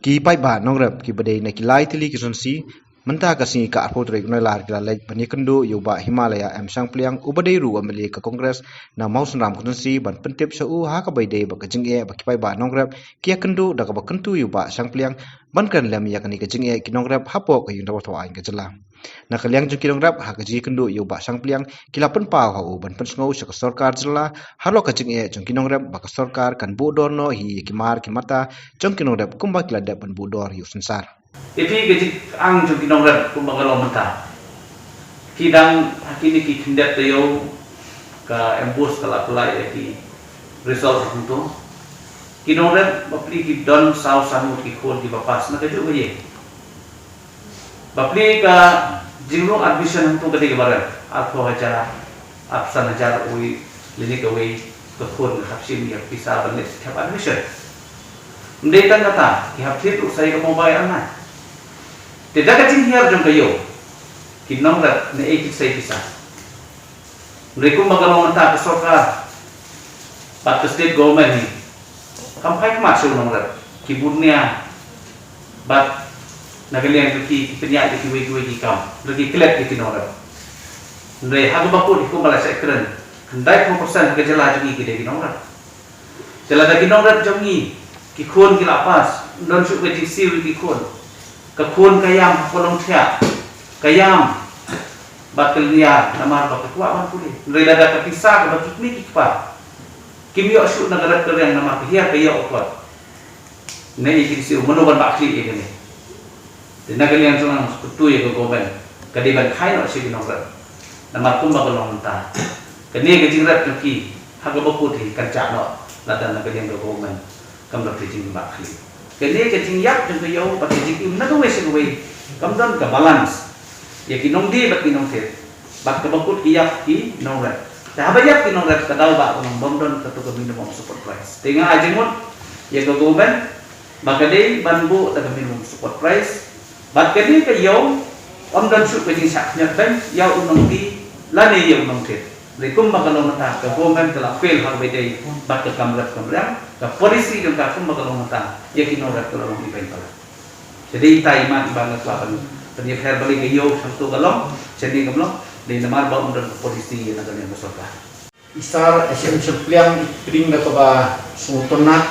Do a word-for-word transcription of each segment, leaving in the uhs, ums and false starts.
Ki paidbah nongrep kiba dei na ki lai tylli ki constituency, mynta ka sngi ka arphew tarik Nailar ki la leit ban ïakynduh ïa u Bah Himalaya M Shangpliang uba dei ruh u M L A ka Congress na Mawsynram constituency ban pyntip sha u ha kaba ïadei bad ka jingeh ba ki paidbah nongrep ki ïakynduh da kaba kyntu ïa u Bah Shangpliang ban kren lem ïa kane ka jingeh ki nongrep hapoh ka Ïing Dorbar Thaw Aiñ ka jylla. Na ka liang jong ki nongrep ha ka jingïakynduh ïa u Bah Shangpliang ki la pynpaw ha u ban pynsngew sha ka sorkar jylla halor ka jingeh jong ki nongrep ba ka sorkar kan buh dor noh hi ïa ki mar ki mata jong ki nongrep kumba ki la dep ban buh dor ïa u synsar. Ïa phi ka jingkyrpad jong ki nongrep kumba ka long mynta. Ki dang ha kine ki khyndiat taïew ka MBOSE ka la pynlait ïa ki result hangto. Ki nongrep bapli ki don saw san ngut ki khun kiba pass na kajuh ka ïing. Bapli ka jingrung admission hangto ka dei kaba rem, arphew hajar, arphew san hajar uwei lane kawei ka khun ka hap shim ïa ka pisa ban leit shim admission. Ym dei tang kata, ki hap thied ruh sa ïa ka mobile online. Te da ka jinghiar jong ka ïew, ki nongrep naei kin sei pisa? Hynrei kumba ka long mynta ka sorkar bad ka state government hi kam phai khmat sha u nongrep, ki bun nia bad na ka liang jong ki, ki pynïaid ïa kiwei kiwei ki kam, hynrei ki klet ïa ki nongrep. Hynrei ha kaba kut hi kumba la shah kren, khyndai phew percent ha ka jylla jong ngi ki dei ki nongrep. Te lada ki nongrep jong ngi, ki khun ki la pass, ym don shuh ka jingsiew ïa ki khun. Ka khun ka ïam ha ka long thiah, ka ïam bad ka lynñiar namar ba ka kwah ban pule. Hynrei lada ka pisa kaba ki kmie ki kpa kim ïoh shuh na ka rep ka riang namar ka hiar ka ïoh ka kot, naei kin siew, mano ban bah khlieh ïa kane? Te na ka liang jong nga nga kyntu ïa ka government, ka dei ban khai noh sha ki nongrep. Namar kumba ka long mynta, kane ka jingrep jong ki ha kaba kut hi kan jah noh lada na ka liang ka government kam don ka jingbah khlieh. Kane ka jingïap jong ka ïew bad ka jingim na kawei sha kawei kam don ka balance ïa ki nongdie bad ki nongthied. Bad kaba kut ki ïap ki nongrep. Te haba ïap ki nongrep ka daw ba ka long bym don kato ka minimum support price. Te nga ai jingmut ïa ka government ba ka dei ban buh da ka minimum support price. Bad ka dei ka ïew, ym don shuh ka jingshah khyndiat beiñ ïa u nongdie lane ïa u nongthied. Hynrei kumba ka long mynta ka government ka la fail ha kaba ïadei bad ka kam rep kam riang, ka policy jong ka kumba ka long mynta ïa ki nongrep ka la long ibeiñ palat. Te dei ita i mat i ba nga kwah ban pynïapher balei ka ïew shangto ka long shane kam long, dei namar ba ym don ka policy ïa na ka liang ka sorkar. I Sar H M Shangpliang i pdiang da kaba sngewtynnat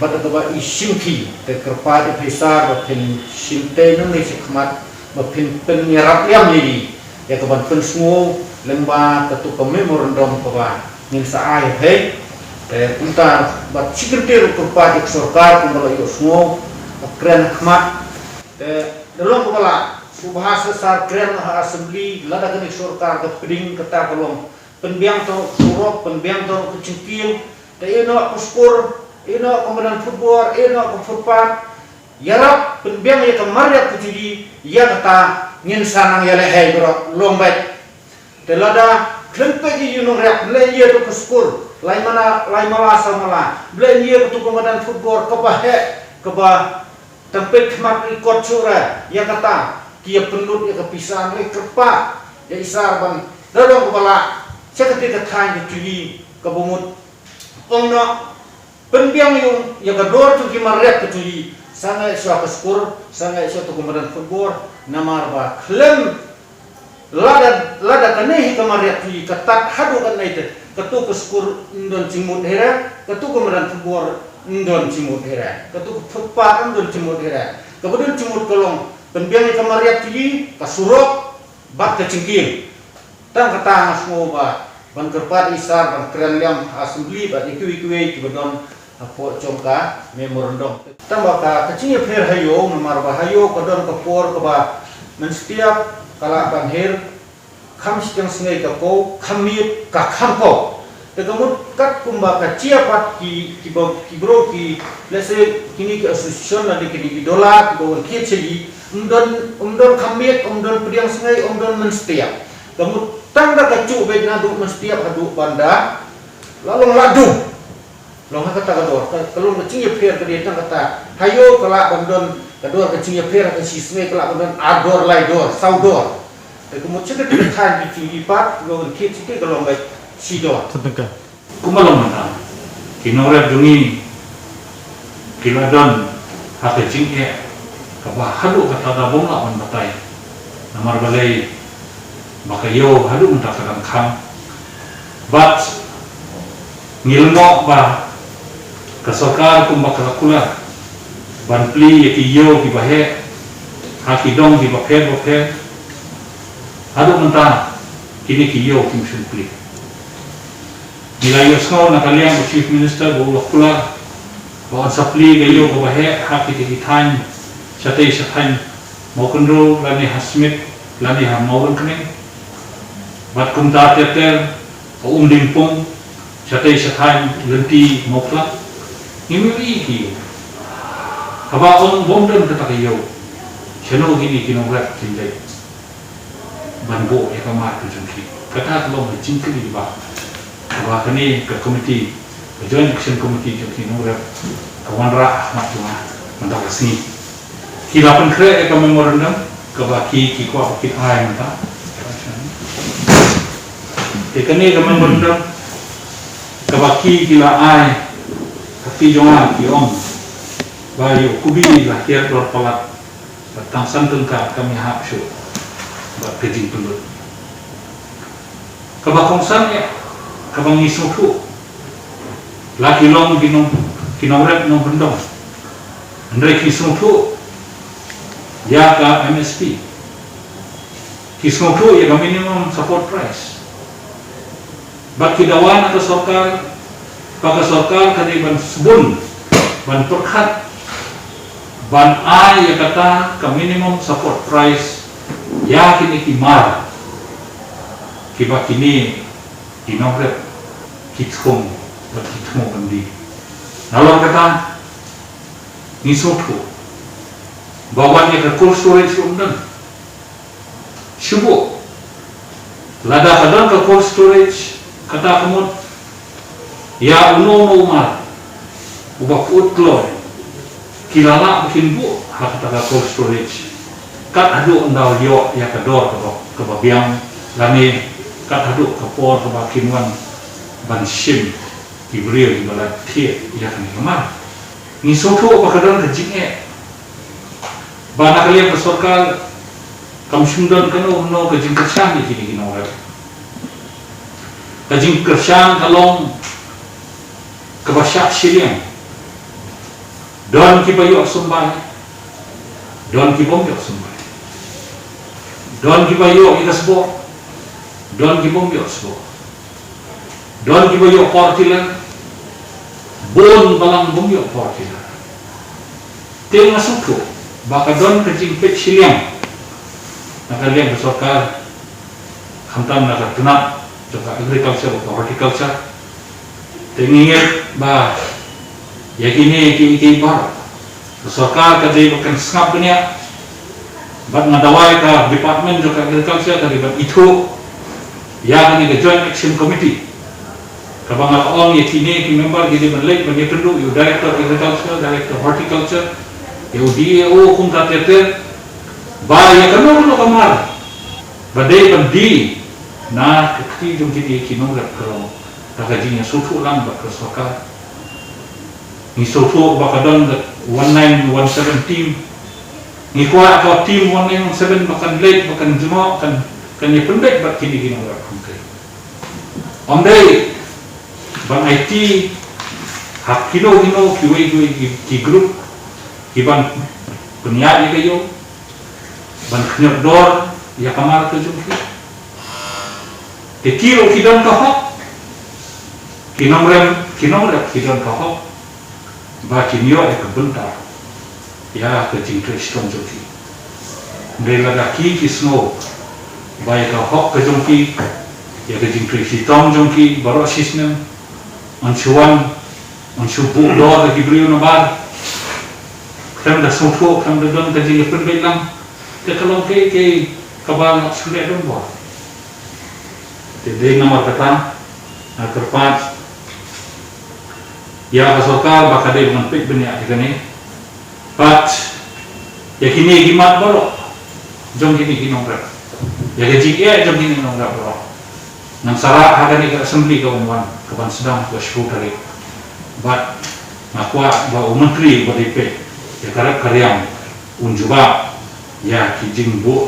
bad da kaba i shimkhia, te kyrpad ïa phi Sar ba phin shim tei nangne shakhmat ba phin pynïarap ïa ngi ïa kaban pynsngew lyngba katu ka memorandum kaba ngin sa ai ha phi. Te kumta bad shi kyntien ruh kyrpad ïa ka sorkar kumba la ïohsngew ka kren ha khmat. Te da long kaba lah sngewbha sa Sar kren ha assembly lada kane ka sorkar ka pdiang kata ka long pynbiang tang surok, pynbiang tang ka jingkieng, te ïa noh ka skur, ïa noh ka madan football, ïa noh ka footpath, ïarap pynbiang ïa ka mariat ka jong ngi, ïa kata ngin sa nang ïalehei baroh long beit. Te lada khlem peit ïa u nongriak, balei ïa tu ka skur lai mala, lai mala saw mala, balei ïa tu ka madan football kaba heh, kaba tang peit khmat ri kot shuh re, ïa kata ki ïa pynlut ïa ka pisa, hynrei kyrpad ïa i Sar ban da long kaba lah sha kata ka thaiñ ka jong ngi kaba mut ong noh pynbiang ïa ka dor jong ki mariat ka jong ngi, sangeh shuwa ka skur, sangeh shuwa tu ka madan football, namar ba khlem lada, lada kane hi ka mariat hi ka tad haduh katne te, katu ka skur ym don jingmut hi re, katu ka madan football ym don jingmut hi re, katu ka footpath ym don jingmut hi re. Kaba don jingmut ka long pynbiang ïa ka mariat hi, ka surok bad ka jingkieng. Tang kata nga sngew ba ban kyrpad i Sar ban kren lem ha assembly bad ïa kiwei kiwei kiba don hapoh jong ka memorandum. Tang ba ka, ka jingïapher ha ïew, namar ba ha ïew ka don ka por kaba mynstep ka lah ban her, kham shiteng sngi ka kow, kham miet ka kham kow. Te ka mut kat kumba ka jia pat ki, kiba, ki briew ki, let's say, kine ki association lane kine ki dola kiba wan thied sha ngi, ym don, ym don kham miet, ym don pdiang sngi, ym don mynstep. Ka mut tang da ka juh beit naduh mynstep haduh ban da la long la dum. Long ha kata ka dor, ka, ka long ka jingïapher ka dei tang kata. Ha ïew ka lah ban don ka dor ka jingïapher, ha ka shi sngi ka lah ban don ar dor, lai dor, saw dor. Te ka mut shi kata ka thaiñ ki jingïapat, ka wan thied shi te ka long beit shi dor. Kumba long mynta, ki nongrep jong ngi ki la don Ha ka jingeh kaba haduh katta da bym lah ban batai. Namar balei ba ka ïew haduh mynta ka dang khang. Bad ngi lyngngoh ba ka sorkar kumba ka la kular ban plie ïa ki ïew kiba heh ha ki dong kiba pher bapher. Haduh mynta kine ki ïew kim shym plie. Ngi la ïohsngew na ka liang u Chief Minister ba u la kular ba yn sa plie ka ïew kaba heh ha kine ki thaiñ shatei sha thaiñ Mawkynrew lane ha Smit lane ha Mawryngkneng. Bad kumta ter ter ha Umdingpung shatei sha thaiñ lynti Mawkla. Ngim ïohi ki ïew. Haba ong bym don kata ka ïew, shano kine ki nongrep kin leit ban buh ïa ka mar ka jong ki? Kata ka long ka jingkylli ba, ba kane ka komiti, ka Joint Action Committee jong ki nongrep, ka wanrah ha khmat jong nga mynta ka sngi. Ki la pynkhreh ïa ka memorandum kaba ki, ki kwah ba kin ai mynta. Te kane ka memorandum kaba ki, ki la ai ha ki jong nga, ki ong ba ïa u Kubi la hiar dor palat. Bad tang san tyngka kam ïahap shuh bad ka jingpynlut. Kaba kongsan ïa kaba ngi sngewthuh, la ki long ki nong, ki nongrep nongkyndong, hynrei ki sngewthuh ïa ka M S P, ki sngewthuh ïa ka minimum support price. Bad ki dawa na ka sorkar ba ka sorkar ka dei ban sbun, ban pyrkhat ban ai ïa kata ka minimum support price ïa kine ki mar kiba kine ki nongrep ki thung, bad ki thung ban die. Nalor kata ngi sngewthuh ba wan ïa ka cold storage ruh ym don. Shu buh. Lada ka don ka cold storage, kata ka mut ïa uno uno u mar uba kut kloi, ki la lah ba kin buh ha kata ka cold storage kat haduh ynda u ïoh ïa ka dor kaba, kaba biang, lane kat haduh ka por kaba kin wan ban shim ki briew kiba la thied ïa kane ka mar. Ngi sngewthuh ba ka don ka jingeh ba na ka liang ka sorkar kam shym don kano kano ka jingkyrshan ïa kine ki nongrep. Ka jingkyrshan ka long kaba shah shiliang. Don kiba ïoh symbai, don ki bym ïoh symbai. Don kiba ïoh ïa ka sboh, don ki bym ïoh sboh. Don kiba ïoh power tiller, bun balang bym ïoh power tiller. Te nga sngewthuh ba ka don ka jingpeit shiliang na ka liang ka sorkar, khamtam na ka tnat jong ka agriculture bad ka horticulture. Te ngi ngeit ba ïa kine kiei kiei baroh ka sorkar ka dei ba kan sngap bniah. Bad nga dawa ïa ka department jong ka agriculture ka dei ban ithuh ïa kane ka Joint Action Committee, kaba nga la ong ïa kine ki member ki dei ban leit ban ïakynduh ïa u Director Agriculture, Director Horticulture, ïa u D A O kumta ter ter, ba ïa kano kano ka mar ba dei ban die na ka kti jong kine ki nongrep ka long da ka jingïasngewthuh lang bad ka sorkar. Ngi sngewthuh ba ka don ka one nine one seven team. Ngi kwah ka team one nine one seven ba kan leit, ba kan jngoh, kan, kan ïapynbeit bad kine ki nongrep hangtei. Ym dei ban aiti ha kino kino kiwei kiwei ki, ki group ki ban pynïaid ïa ka ïew, ban khñiot dor ïa ka mar ka jong ki. Te ki ruh ki don ka hok, ki nongrep, ki nongrep ki don ka hok ba kin ïoh ïa ka bynta ïa ka jingtrei shitom jong ki. Hynrei lada ki, ki sngew ba ïa ka hok ka jong ki, ïa ka jingtrei shitom jong ki baroh shisnem, yn shu wan, yn shu buh dor da ki briew nabar, khlem da sngewthuh, khlem da don ka jingïapynbeit lang, te ka long kaei kaei kaba shu leh donbor. Te dei namar kata nga kyrpad ïa ka sorkar ba ka dei ban peit bniah ïa kane. Bad ïa kine ki mat baroh jong kine ki nongrep, ïa ka jingeh jong kine ki nongrep baroh, ngan sa rah ha kane ka assembly ka wan wan, ka ban sdang ka shiphew tarik. Bad nga kwah ba u Myntri uba dei peit ïa ka rep ka riam, un jubab ïa ki jingbuh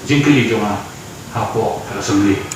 jingkylli jong nga hapoh ka Assembly.